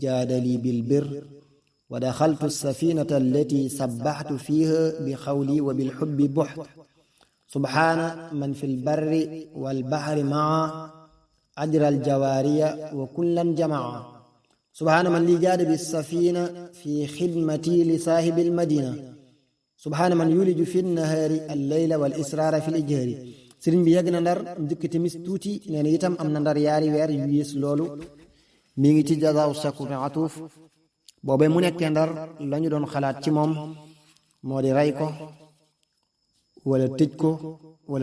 جاد لي بالبر ودخلت السفينة التي سبحت فيها بقولي وبالحب بحت سبحان من في البر والبحر معا أجرى الجواري وكلا جمعا سبحان من لي جاد بالسفينة في خدمتي لصاحب المدينة سبحان من يولج في النهار الليل والإسرار في الإجهار sëriñ bi yegg na ndar njëkk timis tuuti nee na itam am na ndar yaari weer yu yées loolu mi ngi ci jazaaw shakur atuuf boobee mu nekkee ndar lañu doon xalaat ci moom moo di rey ko wala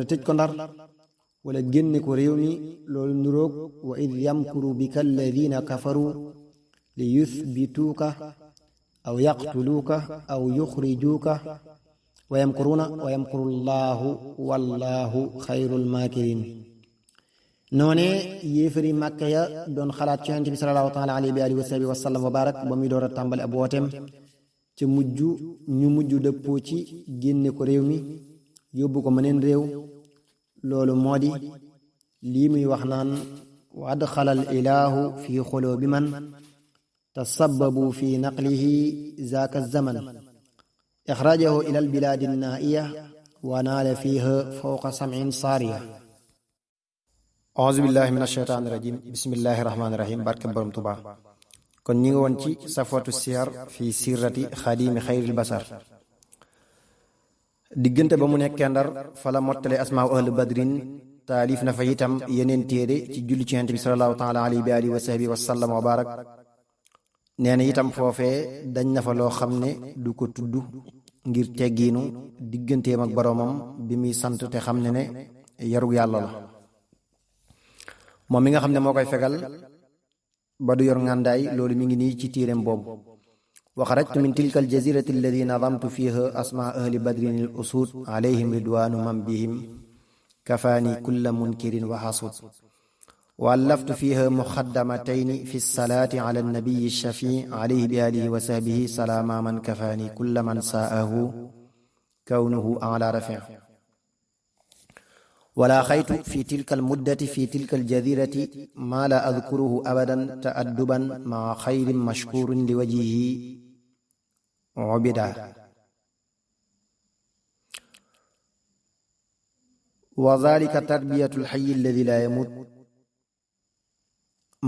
tëj ko ndar wala génne ko réew mi loolu nuroog wa id yamkuru bika alladina kafaru li yuthbituuka aw yaqtuluuka aw yuxrijuuka wa yamkuruuna wa yamkuru llaahu wallaahu xayrul maakirin noonee yéefari màkka ya doon xalaat ci yonent bi salallaahu taala alayhi wa alihi wa sahbihi wa sallam wa barak ba muy door a tàmbali ab wooteem ca ñu mujj dëppoo ci génne ko réew mi yóbbu ko meneen réew loolu moo di lii muy wax naan wa adxala al ilaahu fi xuloobi man tasabbabu fi naqlihi zaaka zaman ixraajahu ila albilaadi nnaaiya wa naala fiiha fawqa sam'in saariya auzu billahi min asheytaani rajim bismillahi rahmaani rahim barke borom Tuubaa kon ñi ngi woon ci safwatu siyar fi sirati xaadimi xayril basar diggante ba mu nekkee Ndar fa la mottale asmaa ahlu badrin taalif na fa itam yeneen téere ci julli ci Yonent bi salallaahu taala alayhi wa alihi wa sahbihi wa sallam wa barak nee na itam foofee dañ na fa loo xam ne du ko tudd ngir teggiinu digganteem ak boroomam bi muy sant te xam ne yarug yàlla la moom mi nga xam ne moo koy fegal ba du yor ngàndaay loolu mi ngi nii ci téereem boobu wa xarajtu min tilka aljazirati alladi nadamtu fiha asmaa ahli badrin al usud alayhim ridwanu man bihim kafaani kulla munkirin wa xasud وألفت فيها مخدمتين في الصلاة على النبي الشفيع عليه بآله وصحبه سلام من كفاني كل من ساءه كونه أعلى رفيع ولاقيت في تلك المدة في تلك الجزيرة ما لا أذكره أبدا تأدبا مع خير مشكور لوجهه عبدا وذلك تربية الحي الذي لا يموت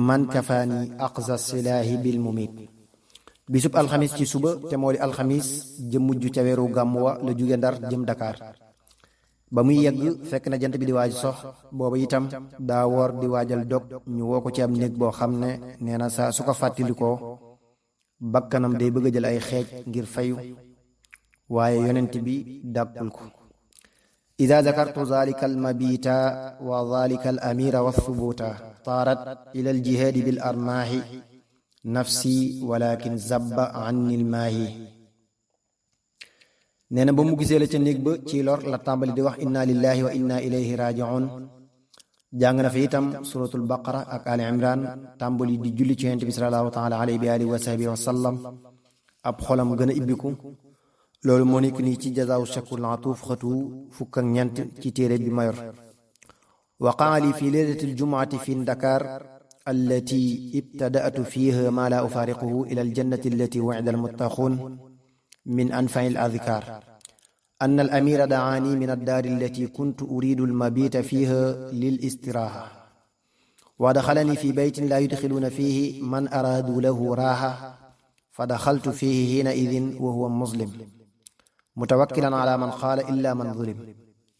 man kafaani aqza silaahi bil mumit bisub alxamis ci suba te moo di alxamis jëm mujj ca weeru gàmm wa la jóge Ndar jëm Dakar ba muy yegg fekk na jant bi di waaj sox booba itam daa woor di waajal dog ñu woo ko ci am néeg boo xam ne nee na saa su ko fàttalikoo bakkanam day bëgg a jël ay xeej ngir fayu waaye yonent bi dàkkul ko إذا ذكرت ذلك المبيت وذلك الأمير والثبوت طارت إلى الجهاد بالأرماح نفسي ولكن زب عني الماهي nee na ba mu gisee la ca néeg ba ci lor la tàmbali di wax inna lillahi wa inna ilayhi raji'un jàng na fi itam suratul baqara ak ali imran tàmbali di julli ci yonent bi sallallahu taala alayhi wa alihi wa sahbihi wa sallam ab xolam gën a ibbiku loolu moo nekk nii ci jazaaw shakur atuuf xatu fukk ak ñeent ci téere bi mayor waqaa li fi leylati aljumuati fi Dakar allati ibtada'tu fiha ma la ufaariquhu ila aljannati allati wa'ida almuttaquun min anfa'i al-adhkar أن الأمير دعاني من الدار التي كنت أريد المبيت فيها للاستراحة ودخلني في بيت لا يدخلون فيه من أرادوا له راحة فدخلت فيه حينئذ وهو مظلم متوكلا على من قال إلا من ظلم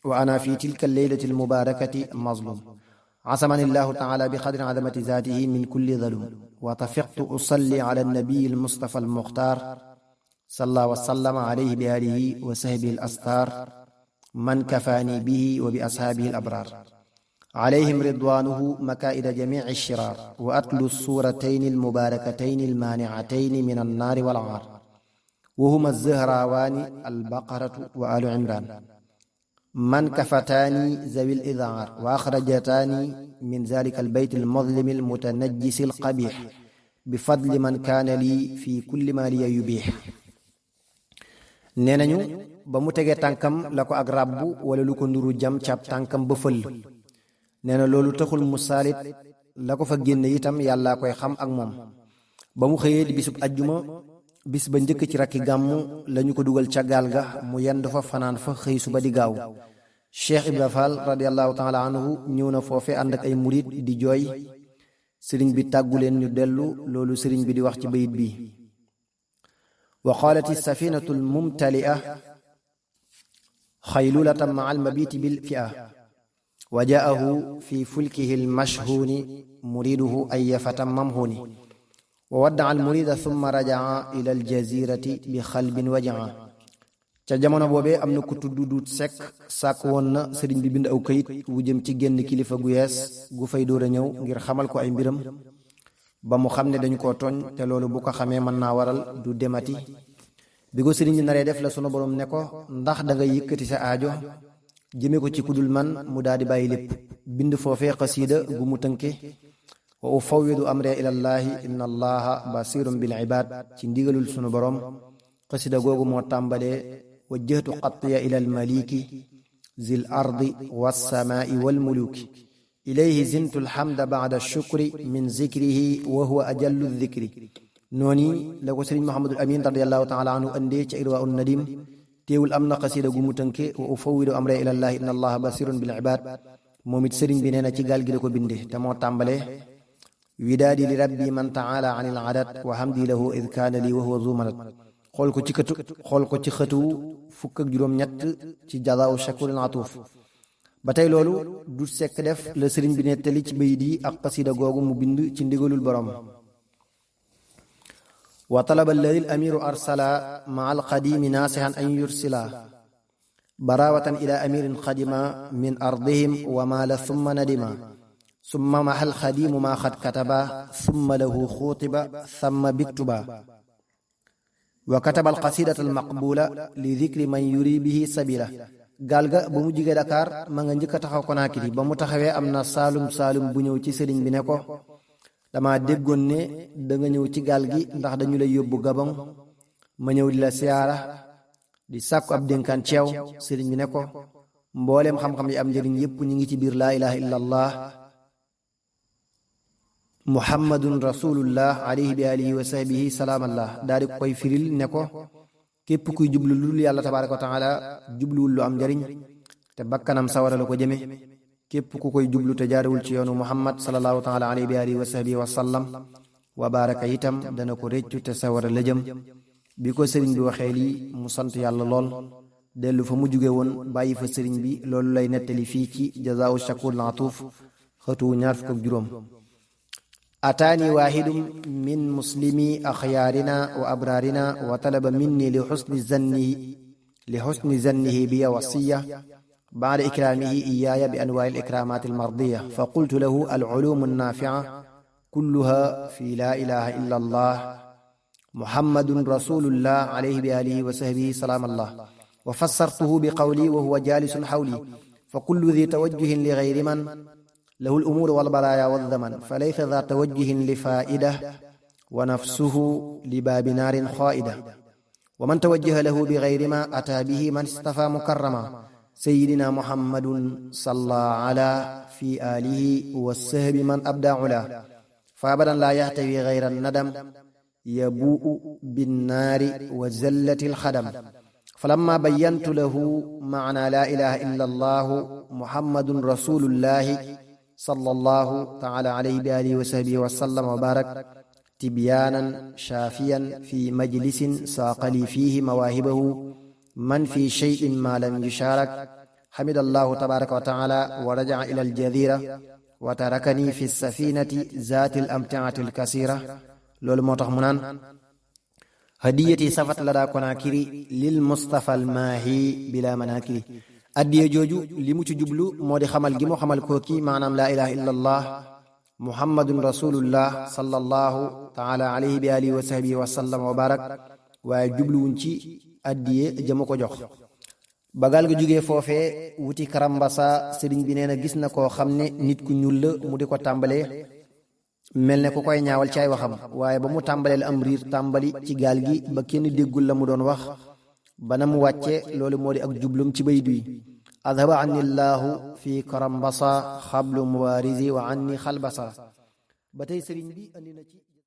وأنا في تلك الليلة المباركة مظلوم عصمني الله تعالى بقدر عظمة ذاته من كل ظلم وطفقت أصلي على النبي المصطفى المختار صلى الله وسلم عليه بآله وصحبه الأستار من كفاني به وبأصحابه الأبرار عليهم رضوانه مكائد جميع الشرار وأتلو السورتين المباركتين المانعتين من النار والعار وهما الزهراوان البقرة وآل عمران من كفتاني ذوي الإذعار وأخرجتاني من ذلك البيت المظلم المتنجس القبيح بفضل من كان لي في كل ما لي يبيح nee nañu ba mu tegee tànkam la ko ak ràbbu wala lu ko nduru jam cab tànkam ba fëll nee na loolu taxul mu saalit la ko fa génne itam yàllaa koy xam ak moom ba mu xëyee di bisub ajjuma bis ba njëkk ci rakki gàmmu lañu ko dugal ca gaal ga mu yendu fa fanaan fa xëy suba di gaaw Cheikh Ibra Fall radiallahu taala anhu ñëw na foofe ànd ak ay murit di jooy sëriñ bi tàggu leen ñu dellu loolu sëriñ bi di wax ci bayit bi wa qaalati safinatu almumtalia xaylulatan maa almabiti bilfia wa jaahu fi fulkihi almashhuni muriduhu ay fatan mamhuni wa waddaa almurida thumma rajaa ila aljazirati bi xalbin wajaa ca jamono boobee am na ku tudd Duut Sekk sàkk woon na sëriñ bi bind aw kayit wu jëm ci génn kilifa gu yees gu fay door a ñëw ngir xamal ko ay mbiram ba mu xam ne dañu ko tooñ te loolu bu ko xamee mën naa waral du demati bi ko sëriñ bi naree def la sunu borom ne ko ndax da nga yëkkati sa aajo jëme ko ci kudul man mu daal di bàyyi lépp bind foofee xasiida gu mu tënke wa ufawwidu amri ilallahi inna allaha basirun bil ibad ci ndigalul sunu borom xasiida googu moo tàmbalee wajjahtu xattiya ila almaliki zil ardi wassamaai walmuluki ilayhi zintu alhamda ba'da shukri min zikrihi wa huwa ajallu dhikri noonu la ko sëriñ Muhammadul Amin radiallahu taala anhu andee ca irwa un nadim teewul am na xasida gu mu tënke wa ufawwidu amri ilallahi inna allaha basirun bil ibad moom it sëriñ bi nee na ci gaal gi la ko binde te moo tàmbale widaadi li rabbi man taala an il adat wa hamdi lahu id kaana li wa huwa zu manat xool ko ci xëtu fukk ak juróom-ñett ci jazaaw shakurin atuuf ba tey loolu du sekk def la sëriñ bi nettali ci bayit yi ak xasida googu mu bind ci ndigalul borom wa talaba alladi al amiru arsala maa alqadimi naasihan an yursila barawatan ila amirin qadima min ardihim wa maala thumma nadima summa mahal xadimu maa xad kataba summa lahu xuutiba thamma biktuba wa kataba alqasidata almaqbula li dikri man yuri bihi sabila gaal ga ba mu jigee Dakar ma nga njëkk a taxaw Konaakiri ba mu taxawee am na saalum bu ñëw ci sëriñ bi ne ko dama déggoon ne da nga ñëw ci gaal gi ndax dañu lay yóbbu Gabon ma ñëw di la siyaara di sàkku ab dénkaan ceew sëriñ bi ne ko mbooleem xam-xam yi am njëriñ yépp ñu ngi ci biir laa ilaha illa allah muhammadun rasulullah alayhi bi alihi wa sahbihi salaamallah daal di koy firil ne ko képp kuy jublu lu dul yàlla tabaraka wa taala jubluwul lu am njariñ te bakkanam sawara la ko jëme képp ku koy jublu te jaarewul ci yoonu muhammad sallallahu taala alayhi bi alihi wa sahbihi wa sallam wa baraka itam dana ko réccu te sawara la jëm bi ko sëriñ bi waxee lii mu sant yàlla lool dellu fa mu jóge woon bàyyi fa sëriñ bi loolu lay nettali fii ci jazaa'u shakur latuuf xëtu ñaar fukk ak juróom ataani waahidun min muslimi axyaarina wa abraarina wa talaba minni li xusni zannihi biya wasiya baada ikraamihi iyaaya bi anwaa'i al-ikraamaati al-mardiya fa qultu lahu al-culuumu an-naafica kulluha fi laa ilaaha illa allah muhammadun rasulullah alayhi bi aalihi wa sahbihi salaam allah wa fassartuhu bi qawli wa huwa jaalisun xawli fa kullu di tawajjuhin li gayri man lahu al-umuur wal baraaya wal zaman fa laysa daa tawajjuhin li faa'ida wa nafsuhu li baabi naarin xaa'ida wa man tawajjaha lahu bi gayri ma ataa bihi man istafaa mukarrama sayyidina muhammadun salla ala fi aalihi wa sahbi man abdaa ulaa fa abadan laa yaxtawi gayra nadam yabu'u binnaari wa zallati alxadam falamma bayyantu lahu maana laa ilaha illa allahu muhammadun rasulullahi sallallahu taala alayhi bi alihi wa sahbihi wa sallam wa barak tibyaanan shaafiyan fi majlisin saaqali fihi mawaahibahu man fi shay'in ma lam yushaarak hamida allahu tabaraka wa taala wa raja'a ila aljazira wa tarakani fi safinati zaati alamtiati alkasira loolu moo tax mu naan hadiyati safat la daa Konaakiri lil mustafa almaahi bila manakiri addiye jooju li mu ci jublu moo di xamal gi mu xamal kooki maanaam laa ilaha illa allah muhammadun rasulullah sallallahu taala alayhi bi alihi wa sahbihi wa sallam wa barak waaye jubluwuñ ci addiye jëma ko jox bagal ga jógee foofee wuti Karambasa sëriñ bi nee na gis na koo xam ne nit ku ñuul la mu di ko tàmbalee mel ne ku koy ñaawal ci ay waxam waaye ba mu tàmbalee la am riir tàmbali ci gaal gi ba kenn déggul la mu doon wax bana mu wàcce loolu moo di ak jublum ci bayit wi adhaba anni llahu fi Karambasa xablu mubaarizi wa anni xalbasa ba tey sëriñ bi andi na ci